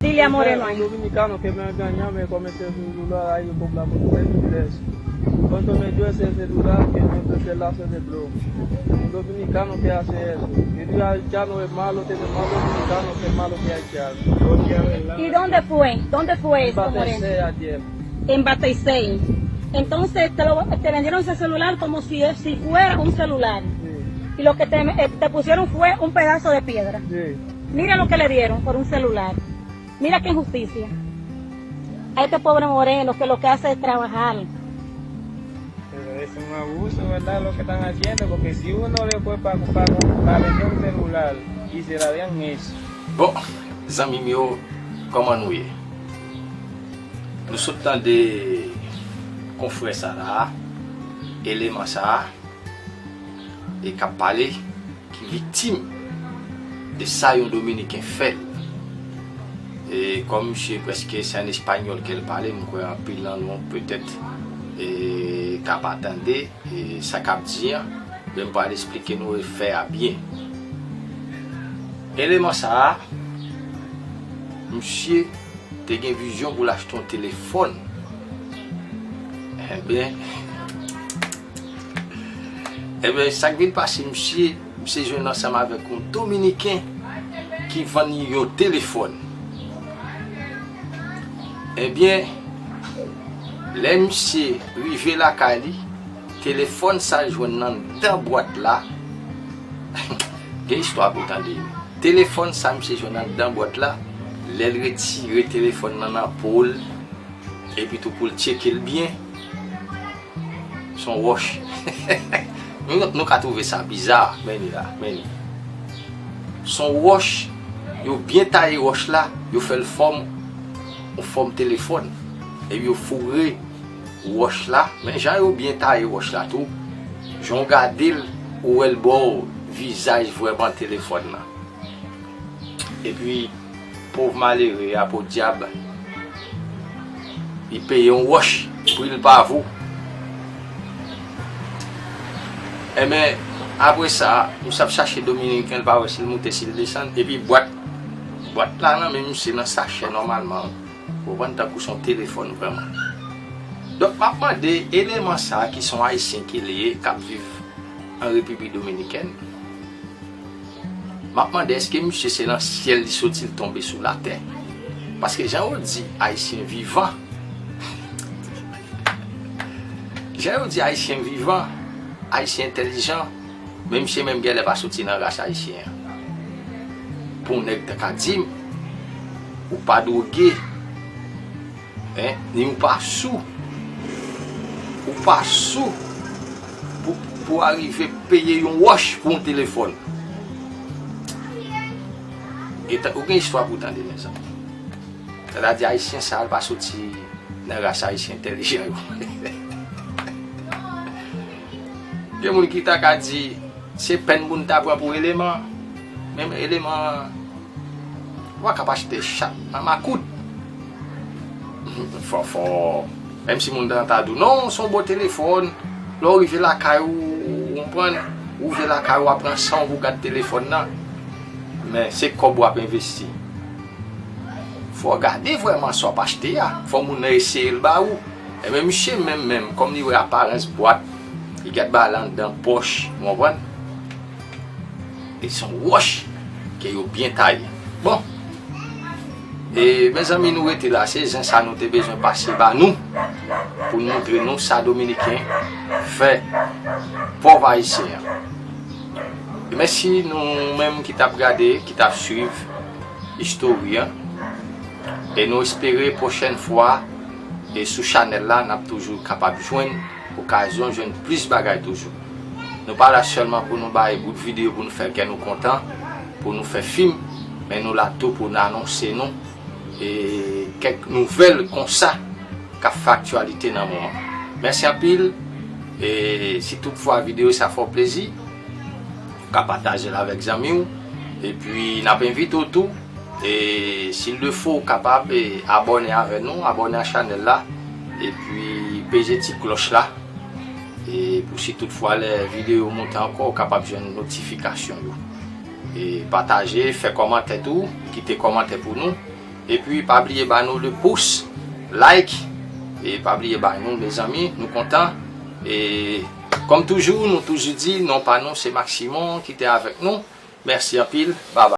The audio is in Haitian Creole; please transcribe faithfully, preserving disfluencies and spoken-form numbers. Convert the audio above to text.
Dile a Moreno ahí. Un dominicano que me ha engañado, me comete un celular ahí con la mujer inglés. Cuando me dio ese celular que me empecé a hacer de broma. Un dominicano que hace eso. Y Dios haitiano es malo, tiene más dominicano que malo que haitiano. ¿Y dónde fue? ¿Dónde fue esto, Moreno? En Batey seis. Entonces te, lo, te vendieron ese celular como si, si fuera un celular. Y lo que te, eh, te pusieron fue un pedazo de piedra. Mira lo que le dieron por un celular. Mira qué injusticia. A este pobre Moreno que lo que hace es trabajar. Pero es un abuso, ¿verdad? Lo que están haciendo, porque si uno después pa, pa, pa vender un celular y se la dan eso. Bon, zanmi m yo, kòman nou ye? Nou sot tande konfrè sa la, eleman sa a, e k ap pale, ki viktim de sa yon Dominiken fè l. E kòm misye prèske se an espanyòl ke l pale, m kwè anpil nan nou petèt, e, ka pa tande, e, sa k ap di an, men m pral esplike nou fè a byen. Eleman sa a, misye te gen vizyon pou l achte yon telefòn. Enben, enben, sa k vin pase, misye, misye jwenn ansanm avèk yon Dominiken ki vann yon telefòn. Ebyen, lè misye rive lakay li, telefòn sa l jwenn anndan bwat la, gen istwa pou w tande yo. Telefòn sa misye jwenn anndan bwat la, lè l retire telefòn nan nan po l, epi tou pou l tcheke l byen, s on wòch. Nou, nou ka twouve sa biza, men li la, men li. S on wòch, yo byen taye wòch la, yo fè l fòm, yon fòm telefòn. Epi yo foure wòch la, men jan yo byen taye wòch la tou, jan w gade l, ou wè l ba w vizaj vrèman telefòn nan. Epi, pòv malere a, podyab, li peye yon wòch, pri l pa vo. Enben, apre sa, misye ap chache Dominiken, l pa wè si l moute, si l desann, epi bwat, bwat la nan men misye nan sachè nòmalman. Ou konprann, tankou s on telefòn vrèman. Donk, m ap mande eleman sa a ki s on Ayisyen ki li ye, k ap viv an Repiblik Dominikèn. M ap mande, èske misye se nan syèl li soti, l tonbe sou latè? Paske jan yo di Ayisyen vivan, jan yo di Ayisyen vivan, Ayisyen entèlijan, men misye menm genlè pa soti nan ras ayisyen an. Pou yon nèg ta ka di m, ou pa dwoge, en, ni ou pa sou, ou pa sou pou, pou arive peye yon wòch pou yon telefòn. E ta, ou gen istwa pou w tande, mezanmi. Sètadi, Ayisyen sa a pa soti nan ras Ayisyen entèlijan yo. Gen moun ki ta ka di, se pèn moun ta pran pou eleman. Menm eleman, ou pa ka achte chat nan makout. Fò, fò. Menm si moun nan ta di w, non, s on bon telefòn. Lè w rive lakay ou, ou konprann, ou rive lakay ou, w ap pran san w pou gad telefòn nan. Men se kòb w ap envesti. Fò w gade vrèman sa w ap achte a. Fò moun nan eseye l ba ou. Enben, misye menm, menm, kòm li wè aparans bwat, li gad bagay la anndan pòch, ou konprann? E s on wòch ke yo byen taye. Bon. E, mezanmi, nou rete la. Se zen sa nou te bezwen pase ba nou pou n montre nou sa Dominiken fè pòv Ayisyen an. E mèsi nou menm ki t ap gade, ki t ap swiv istori an. E nou espere pwochèn fwa, e sou chanèl la, n ap toujou kapab jwenn okazyon, jwenn plis bagay toujou. Nou pa la sèlman pou nou bay bout videyo pou nou fè kè nou kontan, pou nou fè fim, men nou la tou pou n anonse nou, e, kèk nouvèl konsa k ap fè aktyalite nan moman. Mèsi anpil, e si toutfwa videyo sa fè w plezi, ou ka pataje l avèk zanmi w, epi n ap envite w tou, e si l de fo, ou kapab, e, abòne avè nou, abòne a chanèl la, epi peze ti klòch la, e pou si toutfwa lè videyo monte ankò, ou kapab jwenn notifikasyon yo. E pataje, fè kòmantè tou, kite kòmantè pou nou. Epi pa bliye ba nou le pous, like, e pa bliye ba nou, mezanmi, nou kontan. E kòm toujou, nou toujou di, non pa nou se Maximon ki te avèk nou. Mèsi anpil, babay.